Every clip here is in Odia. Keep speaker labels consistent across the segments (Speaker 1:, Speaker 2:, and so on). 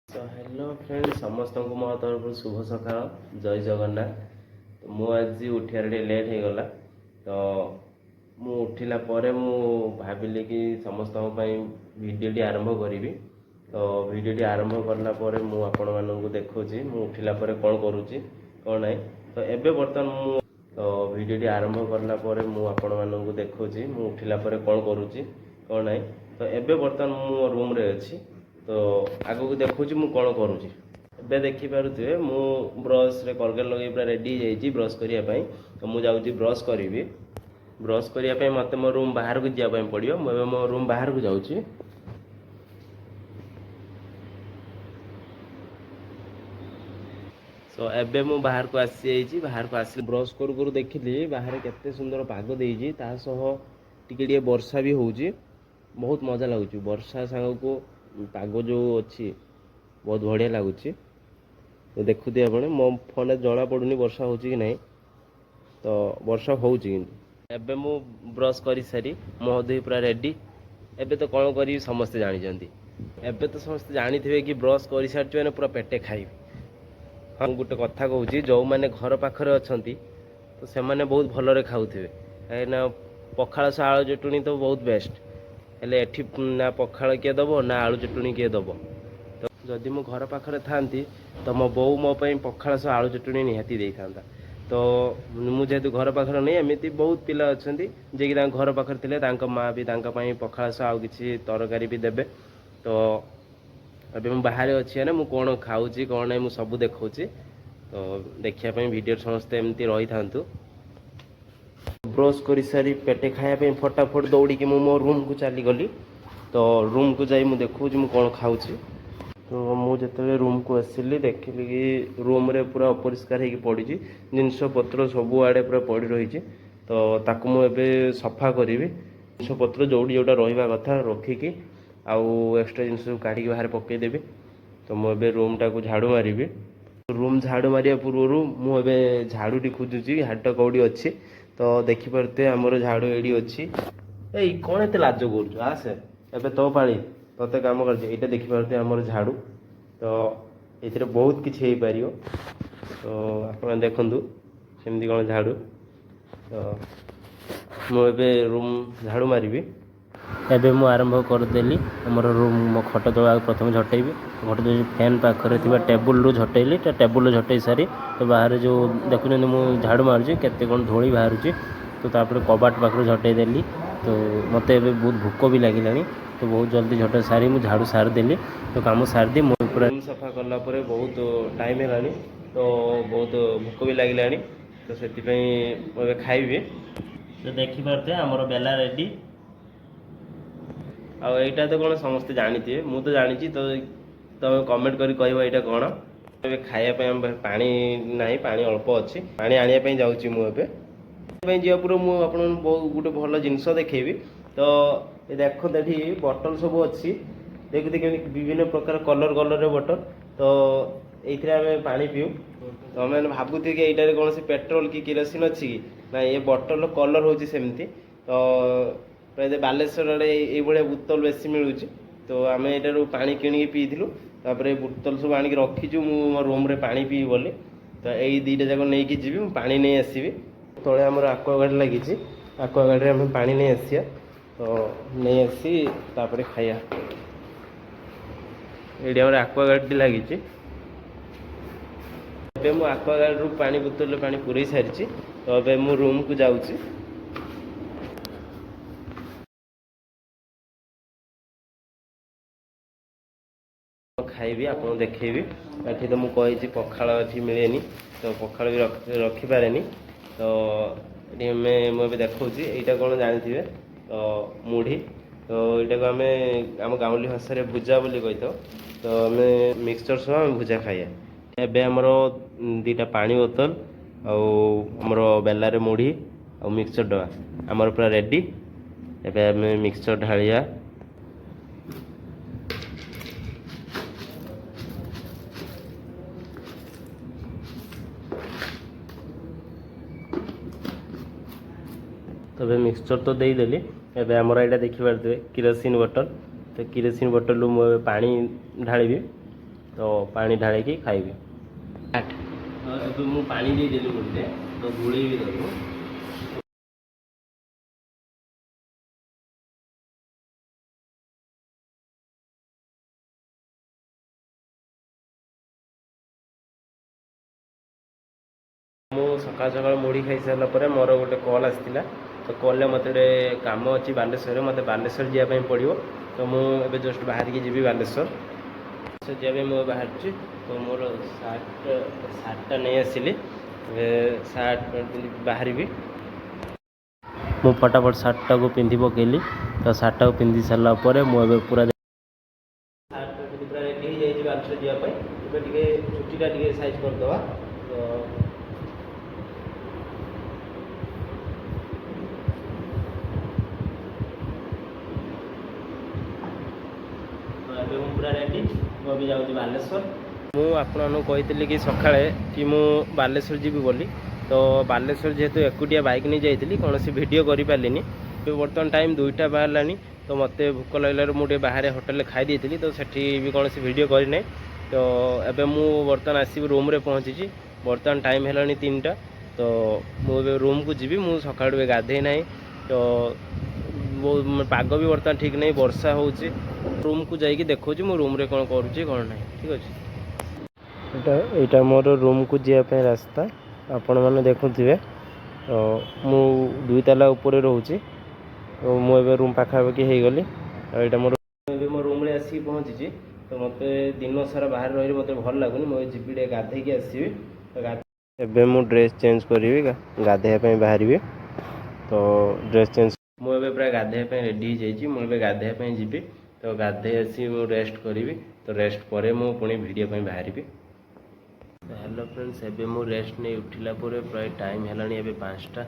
Speaker 1: ତ ହ୍ୟାଲୋ ଫ୍ରେଣ୍ଡ, ସମସ୍ତଙ୍କୁ ମୋ ତରଫରୁ ଶୁଭ ସକାଳ, ଜୟ ଜଗନ୍ନାଥ। ତ ମୁଁ ଆଜି ଉଠିବାରେ ଟିକେ ଲେଟ୍ ହେଇଗଲା। ତ ମୁଁ ଉଠିଲା ପରେ ମୁଁ ଭାବିଲି କି ସମସ୍ତଙ୍କ ପାଇଁ ଭିଡ଼ିଓଟି ଆରମ୍ଭ କରିବି। ତ ଭିଡ଼ିଓଟି ଆରମ୍ଭ କଲା ପରେ ମୁଁ ଆପଣମାନଙ୍କୁ ଦେଖାଉଛି ମୁଁ ଉଠିଲା ପରେ କ'ଣ କରୁଛି, କ'ଣ ନାହିଁ। ତ ଏବେ ବର୍ତ୍ତମାନ ମୁଁ ତ ଭିଡ଼ିଓଟି ଆରମ୍ଭ କଲା ପରେ ମୁଁ ଆପଣମାନଙ୍କୁ ଦେଖାଉଛି ମୁଁ ଉଠିଲା ପରେ କ'ଣ କରୁଛି, କ'ଣ ନାହିଁ। ତ ଏବେ ବର୍ତ୍ତମାନ ମୁଁ ମୋ ରୁମ୍ରେ ଅଛି। ତ ଆଗକୁ ଦେଖାଉଛି ମୁଁ କ'ଣ କରୁଛି। ଏବେ ଦେଖିପାରୁଥିବେ, ମୁଁ ବ୍ରସ୍ରେ କଲଗେଟ୍ ଲଗେଇ ପୁରା ରେଡ଼ି ହେଇଯାଇଛି ବ୍ରସ୍ କରିବା ପାଇଁ। ତ ମୁଁ ଯାଉଛି ବ୍ରସ୍ କରିବି। ବ୍ରସ୍ କରିବା ପାଇଁ ମୋତେ ମୋ ରୁମ୍ ବାହାରକୁ ଯିବା ପାଇଁ ପଡ଼ିବ। ମୁଁ ଏବେ ମୋ ରୁମ୍ ବାହାରକୁ ଯାଉଛି। ତ ଏବେ ମୁଁ ବାହାରକୁ ଆସିଯାଇଛି। ବାହାରକୁ ଆସିଲି, ବ୍ରସ୍ କରୁ କରୁ ଦେଖିଲି ବାହାରେ କେତେ ସୁନ୍ଦର ପାଗ ଦେଇଛି, ତା ସହ ଟିକେ ଟିକେ ବର୍ଷା ବି ହେଉଛି। ବହୁତ ମଜା ଲାଗୁଛି। ବର୍ଷା ସାଙ୍ଗକୁ ପାଗ ଯେଉଁ ଅଛି, ବହୁତ ବଢ଼ିଆ ଲାଗୁଛି। ତ ଦେଖୁଥିବେ ଆପଣ, ମୋ ଫୋନ୍ରେ ଜଣା ପଡ଼ୁନି ବର୍ଷା ହେଉଛି କି ନାହିଁ। ତ ବର୍ଷା ହେଉଛି କିନ୍ତୁ। ଏବେ ମୁଁ ବ୍ରସ୍ କରିସାରି ମୁହଁ ଧୋଇ ପୁରା ରେଡ଼ି। ଏବେ ତ କ'ଣ କରିବି ସମସ୍ତେ ଜାଣିଛନ୍ତି। ଏବେ ତ ସମସ୍ତେ ଜାଣିଥିବେ କି ବ୍ରସ୍ କରିସାରିଛୁ ମାନେ ପୁରା ପେଟେ ଖାଇବି। ହଁ, ମୁଁ ଗୋଟେ କଥା କହୁଛି, ଯେଉଁମାନେ ଘର ପାଖରେ ଅଛନ୍ତି ତ ସେମାନେ ବହୁତ ଭଲରେ ଖାଉଥିବେ, କାହିଁକିନା ପଖାଳ ସହ ଆଳୁ ଚଟୁଣି ତ ବହୁତ ବେଷ୍ଟ। ହେଲେ ଏଠି ନା ପଖାଳ କିଏ ଦେବ, ନା ଆଳୁ ଚଟୁଣି କିଏ ଦେବ? ତ ଯଦି ମୁଁ ଘର ପାଖରେ ଥାନ୍ତି, ତ ମୋ ବୋଉ ମୋ ପାଇଁ ପଖାଳ ସହ ଆଳୁ ଚଟୁଣି ନିହାତି ଦେଇଥାନ୍ତା। ତ ମୁଁ ଯେହେତୁ ଘର ପାଖରେ ନାହିଁ, ଏମିତି ବହୁତ ପିଲା ଅଛନ୍ତି ଯିଏକି ତାଙ୍କ ଘର ପାଖରେ ଥିଲେ ତାଙ୍କ ମା ବି ତାଙ୍କ ପାଇଁ ପଖାଳ ସହ ଆଉ କିଛି ତରକାରୀ ବି ଦେବେ। ତ ଏବେ ମୁଁ ବାହାରେ ଅଛି, ମାନେ ମୁଁ କ'ଣ ଖାଉଛି, କ'ଣ ନାହିଁ, ମୁଁ ସବୁ ଦେଖାଉଛି। ତ ଦେଖିବା ପାଇଁ ଭିଡ଼ିଓ ସମସ୍ତେ ଏମିତି ରହିଥାନ୍ତୁ। ବ୍ରସ୍ କରିସାରି ପେଟେ ଖାଇବା ପାଇଁ ଫଟାଫଟ ଦୌଡ଼ିକି ମୁଁ ମୋ ରୁମ୍କୁ ଚାଲିଗଲି। ତ ରୁମ୍କୁ ଯାଇ ମୁଁ ଦେଖାଉଛି ମୁଁ କ'ଣ ଖାଉଛି। ତ ମୁଁ ଯେତେବେଳେ ରୁମ୍କୁ ଆସିଲି, ଦେଖିଲି କି ରୁମ୍ରେ ପୁରା ଅପରିଷ୍କାର ହେଇକି ପଡ଼ିଛି, ଜିନିଷପତ୍ର ସବୁଆଡ଼େ ପୁରା ପଡ଼ି ରହିଛି। ତ ତାକୁ ମୁଁ ଏବେ ସଫା କରିବି। ଜିନିଷପତ୍ର ଯେଉଁଠି ଯେଉଁଟା ରହିବା କଥା ରଖିକି ଆଉ ଏକ୍ସଟ୍ରା ଜିନିଷ ସବୁ କାଢ଼ିକି ବାହାରେ ପକାଇଦେବି। ତ ମୁଁ ଏବେ ରୁମ୍ଟାକୁ ଝାଡ଼ୁ ମାରିବି। ରୁମ୍ ଝାଡ଼ୁ ମାରିବା ପୂର୍ବରୁ ମୁଁ ଏବେ ଝାଡ଼ୁଟି ଖୋଜୁଛି, ଝାଡ଼ୁଟା କେଉଁଠି ଅଛି। ତ ଦେଖିପାରୁଥିବେ, ଆମର ଝାଡ଼ୁ ଏଇଠି ଅଛି। ଏଇ, କ'ଣ ଏତେ ଲାଜ କରୁଛୁ? ଆସେ, ଏବେ ତୋ ପାଳି, ତୋତେ କାମ କରୁଛି। ଏଇଟା ଦେଖିପାରୁଥିବେ, ଆମର ଝାଡ଼ୁ। ତ ଏଥିରେ ବହୁତ କିଛି ହେଇପାରିବ। ତ ଆପଣ ଦେଖନ୍ତୁ ସେମିତି କ'ଣ ଝାଡ଼ୁ। ତ ମୁଁ ଏବେ ରୁମ୍ ଝାଡ଼ୁ ମାରିବି। ଏବେ ମୁଁ ଆରମ୍ଭ କରିଦେଲି ଆମର ରୁମ୍। ମୋ ଖଟ ତଳ ଆଗ ପ୍ରଥମେ ଝଟେଇବି। ଖଟ ତଳେ ଫ୍ୟାନ୍ ପାଖରେ ଥିବା ଟେବୁଲରୁ ଝଟେଇଲି। ତ ଟେବୁଲରୁ ଝଟେଇ ସାରି ତ ବାହାରେ ଯେଉଁ ଦେଖୁଛନ୍ତି, ମୁଁ ଝାଡ଼ୁ ମାରୁଛି, କେତେ କ'ଣ ଧୂଳି ବାହାରୁଛି। ତ ତାପରେ କବାଟ ପାଖରୁ ଝଟେଇ ଦେଲି। ତ ମୋତେ ଏବେ ବହୁତ ଭୋକ ବି ଲାଗିଲାଣି। ତ ବହୁତ ଜଲ୍ଦି ଝଟେଇ ସାରି ମୁଁ ଝାଡ଼ୁ ସାରିଦେଲି। ତ କାମ ସାରିଦେଇ ମୁଁ ପୁରା ରୁମ୍ ସଫା କଲା ପରେ ବହୁତ ଟାଇମ୍ ହେଲାଣି, ତ ବହୁତ ଭୋକ ବି ଲାଗିଲାଣି। ତ ସେଥିପାଇଁ ମୁଁ ଏବେ ଖାଇବି। ତ ଦେଖିପାରୁଥିବେ, ଆମର ବେଲା ରେଡ଼ି। ଆଉ ଏଇଟା ତ କ'ଣ ସମସ୍ତେ ଜାଣିଥିବେ, ମୁଁ ତ ଜାଣିଛି। ତ ତମେ କମେଣ୍ଟ କରି କହିବ ଏଇଟା କ'ଣ। ଏବେ ଖାଇବା ପାଇଁ ଆମ ପାଖରେ ପାଣି ନାହିଁ, ପାଣି ଅଳ୍ପ ଅଛି। ପାଣି ଆଣିବା ପାଇଁ ଯାଉଛି ମୁଁ ଏବେ। ପାଇଁ ଯିବା ପୂର୍ବରୁ ମୁଁ ଆପଣଙ୍କୁ ବହୁତ ଗୋଟେ ଭଲ ଜିନିଷ ଦେଖେଇବି। ତ ଏ ଦେଖନ୍ତୁ, ଏଠି ବଟଲ ସବୁ ଅଛି। ଦେଖୁଥିବେ କେମିତି ବିଭିନ୍ନ ପ୍ରକାର କଲର୍ କଲର୍ର ବଟଲ। ତ ଏଇଥିରେ ଆମେ ପାଣି ପିଉ। ତମେ ଭାବୁଥିବେ କି ଏଇଟାରେ କୌଣସି ପେଟ୍ରୋଲ କି କିରୋସିନ ଅଛି କି ନା? ଏ ବଟଲର କଲର୍ ହେଉଛି ସେମିତି। ତ ପ୍ରାୟତଃ ବାଲେଶ୍ୱର ଆଡ଼େ ଏଇଭଳିଆ ବୋତଲ ବେଶୀ ମିଳୁଛି। ତ ଆମେ ଏଇଟାରୁ ପାଣି କିଣିକି ପିଇଥିଲୁ। ତାପରେ ବୋତଲ ସବୁ ଆଣିକି ରଖିଛୁ, ମୁଁ ମୋ ରୁମ୍ରେ ପାଣି ପିଇବି ବୋଲି। ତ ଏଇ ଦୁଇଟା ଯାକ ନେଇକି ଯିବି, ମୁଁ ପାଣି ନେଇ ଆସିବି। ତଳେ ଆମର ଆକ୍ୱାଗାର୍ଡ଼ ଲାଗିଛି, ଆକ୍ୱାଗାର୍ଡ଼ରେ ଆମେ ପାଣି ନେଇ ଆସିବା। ତ ନେଇ ଆସି ତାପରେ ଖାଇବା। ଏଇଠି ଆମର ଆକ୍ୱାଗାର୍ଡ଼ଟି ଲାଗିଛି। ଏବେ ମୁଁ ଆକ୍ୱାଗାର୍ଡ଼ରୁ ପାଣି ବୋତଲରେ ପାଣି ପୁରେଇ ସାରିଛି। ତ ଏବେ ମୁଁ ରୁମ୍କୁ ଯାଉଛି। ଖାଇବି, ଆପଣଙ୍କୁ ଦେଖେଇବି। ଏଠି ତ ମୁଁ କହିଛି, ପଖାଳ ଏଠି ମିଳେନି, ତ ପଖାଳ ବି ରଖିପାରେନି। ତ ଏଠି ମୁଁ ଏବେ ଦେଖାଉଛି, ଏଇଟା କ'ଣ ଜାଣିଥିବେ ତ, ମୁଢ଼ି। ତ ଏଇଟାକୁ ଆମେ ଆମ ଗାଉଁଲି ଭାଷାରେ ଭୁଜା ବୋଲି କହିଥାଉ। ତ ଆମେ ମିକ୍ସଚର୍ ସହ ଆମେ ଭୁଜା ଖାଇବା। ଏବେ ଆମର ଦୁଇଟା ପାଣି ବୋତଲ ଆଉ ଆମର ବେଲାରେ ମୁଢ଼ି ଆଉ ମିକ୍ସଚର୍ ଡବା ଆମର ପୁରା ରେଡ଼ି। ଏବେ ଆମେ ମିକ୍ସଚର୍ ଢାଳିବା। ତ ଏବେ ମିକ୍ସଚର୍ ତ ଦେଇଦେଲି। ଏବେ ଆମର ଏଇଟା ଦେଖିପାରୁଥିବେ, କିରୋସିନ ବୋଟଲ। ତ କିରୋସିନ ବୋଟଲରୁ ମୁଁ ଏବେ ପାଣି ଢାଳିବି। ତ ପାଣି ଢାଳିକି ଖାଇବି। ତ ଏବେ ମୁଁ ପାଣି ଦେଇଦେଲି ମୁଢ଼ିରେ, ତ ଗୋଳେଇବି ତାକୁ। ମୁଁ ସକାଳୁ ସକାଳୁ ମୁଢ଼ି ଖାଇସାରିଲା ପରେ ମୋର ଗୋଟେ କଲ୍ ଆସିଥିଲା। ତ କଲ୍ରେ ମୋତେ ଗୋଟେ କାମ ଅଛି ବାଲେଶ୍ୱରରେ, ମୋତେ ବାଲେଶ୍ୱର ଯିବା ପାଇଁ ପଡ଼ିବ। ତ ମୁଁ ଏବେ ଜଷ୍ଟ ବାହାରିକି ଯିବି ବାଲେଶ୍ୱର। ଯିବା ପାଇଁ ମୁଁ ବାହାରୁଛି। ତ ମୋର ସାର୍ଟଟା ନେଇ ଆସିଲି। ଏବେ ସାର୍ଟ ପ୍ୟାଣ୍ଟ ପିନ୍ଧି ବାହାରିବି। ମୁଁ ଫଟାଫଟ ସାର୍ଟଟାକୁ ପିନ୍ଧି ପକେଇଲି। ତ ସାର୍ଟଟାକୁ ପିନ୍ଧି ସାରିଲା ପରେ ମୁଁ ଏବେ ପୁରା ସାର୍ଟ ପିନ୍ଧି ପୁରା ରେଡ଼ି ହେଇଯାଇଛି ବାଲେଶ୍ୱର ଯିବା ପାଇଁ। ଏବେ ଟିକେ ଚୁଟିଟା ଟିକେ ସାଇଜ୍ କରିଦେବା। ତ ଏବେ ମୁଁ ପୁରା ରେଡ଼ି, ମୁଁ ଏବେ ଯାଉଛି ବାଲେଶ୍ୱର। ମୁଁ ଆପଣମାନଙ୍କୁ କହିଥିଲି କି ସକାଳେ କି ମୁଁ ବାଲେଶ୍ୱର ଯିବି ବୋଲି। ତ ବାଲେଶ୍ୱର ଯେହେତୁ ଏକୁଟିଆ ବାଇକ୍ ନେଇ ଯାଇଥିଲି, କୌଣସି ଭିଡ଼ିଓ କରିପାରିଲିନି। ଏବେ ବର୍ତ୍ତମାନ ଟାଇମ୍ 2ଟା ବାହାରିଲାଣି। ତ ମୋତେ ଭୋକ ଲାଗିଲାରୁ ମୁଁ ଟିକେ ବାହାରେ ହୋଟେଲରେ ଖାଇ ଦେଇଥିଲି। ତ ସେଠି ବି କୌଣସି ଭିଡ଼ିଓ କରିନାହିଁ। ତ ଏବେ ମୁଁ ବର୍ତ୍ତମାନ ଆସିବି, ରୁମ୍ରେ ପହଞ୍ଚିଛି। ବର୍ତ୍ତମାନ ଟାଇମ୍ ହେଲାଣି 3ଟା। ତ ମୁଁ ଏବେ ରୁମ୍କୁ ଯିବି। ମୁଁ ସକାଳୁ ଏବେ ଗାଧେଇ ନାହିଁ। ତ ବହୁତ ପାଗ ବି ବର୍ତ୍ତମାନ ଠିକ୍ ନାହିଁ, ବର୍ଷା ହେଉଛି। ରୁମ୍କୁ ଯାଇକି ଦେଖାଉଛି ମୁଁ ରୁମ୍ରେ କ'ଣ କରୁଛି, କ'ଣ ନାହିଁ। ଠିକ୍ ଅଛି। ଏଇଟା ମୋର ରୁମ୍କୁ ଯିବା ପାଇଁ ରାସ୍ତା, ଆପଣମାନେ ଦେଖୁଥିବେ। ତ ମୁଁ ଦୁଇ ତାଲା ଉପରେ ରହୁଛି। ତ ମୁଁ ଏବେ ରୁମ୍ ପାଖାପାଖି ହେଇଗଲି। ଆଉ ଏଇଟା ମୋର, ଏବେ ମୋ ରୁମ୍ରେ ଆସିକି ପହଞ୍ଚିଛି। ତ ମୋତେ ଦିନ ସାରା ବାହାରେ ରହିଲେ ମୋତେ ଭଲ ଲାଗୁନି। ମୁଁ ଏବେ ଯିବି, ଟିକେ ଗାଧେଇକି ଆସିବି। ତ ଏବେ ମୁଁ ଡ୍ରେସ୍ ଚେଞ୍ଜ କରିବି, ଗାଧେଇବା ପାଇଁ ବାହାରିବି। ତ ଡ୍ରେସ୍ ଚେଞ୍ଜ, ମୁଁ ଏବେ ପୁରା ଗାଧେଇବା ପାଇଁ ରେଡ଼ି ହେଇଯାଇଛି। ମୁଁ ଏବେ ଗାଧେଇବା ପାଇଁ ଯିବି। ତ ଗାଧେଇ ଆସି ମୁଁ ରେଷ୍ଟ କରିବି। ତ ରେଷ୍ଟ ପରେ ମୁଁ ପୁଣି ଭିଡ଼ିଓ ପାଇଁ ବାହାରିବି। ହ୍ୟାଲୋ ଫ୍ରେଣ୍ଡସ୍, ଏବେ ମୁଁ ରେଷ୍ଟ ନେଇ ଉଠିଲା ପରେ ପ୍ରାୟ ଟାଇମ୍ ହେଲାଣି ଏବେ 5ଟା।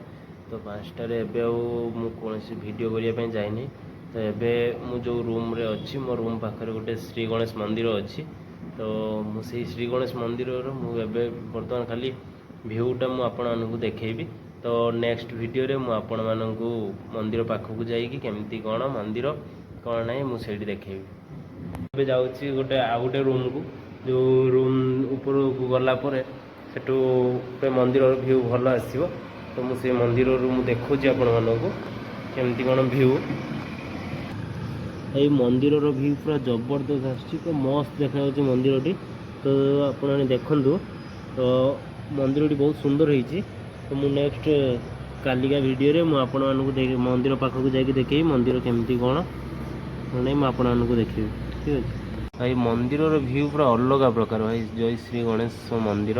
Speaker 1: ତ 5ଟାରେ ଏବେ ଆଉ ମୁଁ କୌଣସି ଭିଡ଼ିଓ କରିବା ପାଇଁ ଯାଇନି। ତ ଏବେ ମୁଁ ଯେଉଁ ରୁମ୍ରେ ଅଛି, ମୋ ରୁମ୍ ପାଖରେ ଗୋଟେ ଶ୍ରୀ ଗଣେଶ ମନ୍ଦିର ଅଛି। ତ ମୁଁ ସେଇ ଶ୍ରୀ ଗଣେଶ ମନ୍ଦିରର ମୁଁ ଏବେ ବର୍ତ୍ତମାନ ଖାଲି ଭିୟୁଟା ମୁଁ ଆପଣମାନଙ୍କୁ ଦେଖେଇବି। ତ ନେକ୍ସଟ ଭିଡ଼ିଓରେ ମୁଁ ଆପଣମାନଙ୍କୁ ମନ୍ଦିର ପାଖକୁ ଯାଇକି କେମିତି କ'ଣ ମନ୍ଦିର, କ'ଣ ନାହିଁ, ମୁଁ ସେଇଠି ଦେଖେଇବି। ଏବେ ଯାଉଛି ଆଉ ଗୋଟେ ରୁମ୍କୁ, ଯେଉଁ ରୁମ୍ ଉପରକୁ ଗଲା ପରେ ସେଠୁ ଗୋଟେ ମନ୍ଦିରର ଭିୟୁ ଭଲ ଆସିବ। ତ ମୁଁ ସେଇ ମନ୍ଦିରରୁ ମୁଁ ଦେଖାଉଛି ଆପଣମାନଙ୍କୁ କେମିତି କ'ଣ ଭିୟୁ। ଏଇ ମନ୍ଦିରର ଭିୟୁ ପୁରା ଜବରଦସ୍ତ ଆସୁଛି। ତ ମସ୍ତ ଦେଖାଯାଉଛି ମନ୍ଦିରଟି। ତ ଆପଣମାନେ ଦେଖନ୍ତୁ, ତ ମନ୍ଦିରଟି ବହୁତ ସୁନ୍ଦର ହେଇଛି। ତ ମୁଁ ନେକ୍ସଟ କାଲିକା ଭିଡ଼ିଓରେ ମୁଁ ଆପଣମାନଙ୍କୁ ମନ୍ଦିର ପାଖକୁ ଯାଇକି ଦେଖେଇବି ମନ୍ଦିର କେମିତି କ'ଣ ନାହିଁ, ମୁଁ ଆପଣମାନଙ୍କୁ ଦେଖେଇବି। ଠିକ୍ ଅଛି ଭାଇ, ମନ୍ଦିରର ଭିୟୁ ପୁରା ଅଲଗା ପ୍ରକାର ଭାଇ। ଜୟ ଶ୍ରୀ ଗଣେଶ ମନ୍ଦିର।